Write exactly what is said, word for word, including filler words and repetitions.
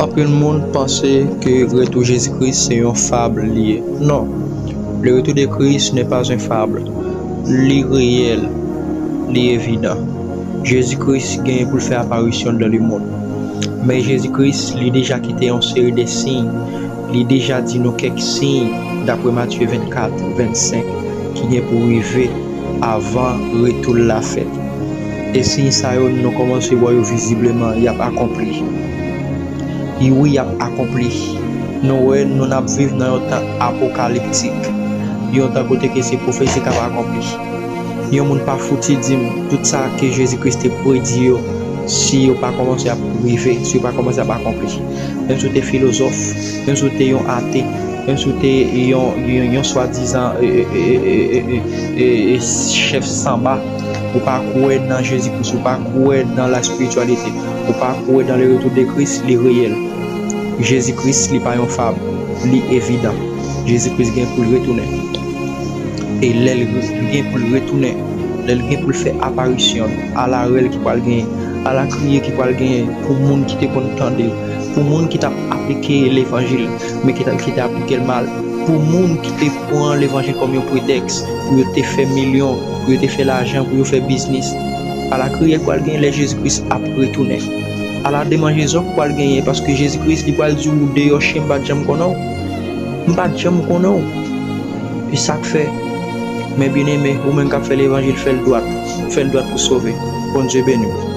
Anpil moun panse ke retou Jezi Kris se yon fab li ye. Non, le retour de Christ n'est pas une fable. Li reyèl, li evidan. Jezi Kris genyen pou l fè aparisyon nan lemonn. Men Jezi Kris, li deja kite yon seri de siy. Li deja di nou kèk siy, dapre Matye vennkat, vennsenk, ki gen pou rive avan retou l la fèt. E siy sa yo, nou kòmanse wè yo vizibleman, y ap akonpli. Wi, y ap akonpli. Nou wè, nou n ap viv nan yon tan apokaliptik. Yon tan kote ke se pwofesi k ap akonpli. Yon moun pa fouti di m tout sa ke Jezi Kris te predi yo, si yo pa kòmanse ap rive, si yo pa kòmanse ap akonpli. Menm si w te filozòf, menm si w te yon ate, menm si w te yon, yon, yon swadizan e, e, e, e, e, e, e, e, chèf sanba, ou pa kwè nan Jezi Kris, ou pa kwè nan la spirityalite, ou pa kwè nan le retour de Christ, li reyèl. Jezi Kris, li pa yon fab, li evidan. Jezi Kris gen pou l retounen. E lè l gen pou l retounen, lè l gen pou l fè aparisyon l, ala rèl ki pral genyen, ala kriye ki pral genyen pou moun ki te konn tande l, pou moun ki t ap aplike levanjil, men ki t ap, ki te aplike l mal, pou moun ki te pran levanjil kòm yon pretèks pou yo te fè milyon, pou yo te fè lajan, pou yo fè biznis. Ala kriye k pral genyen lè Jezi Kris ap retounen. Ala demanjezon k pral genyen, paske Jezi Kris, li pral di w, "Deyò chen, m pa t janm konnen w. M pa t janm konnen w." E sa k fè, men byeneme, ou menm k ap fè levanjil, fè l dwat. Fè l dwat pou sove. Bondye beni w.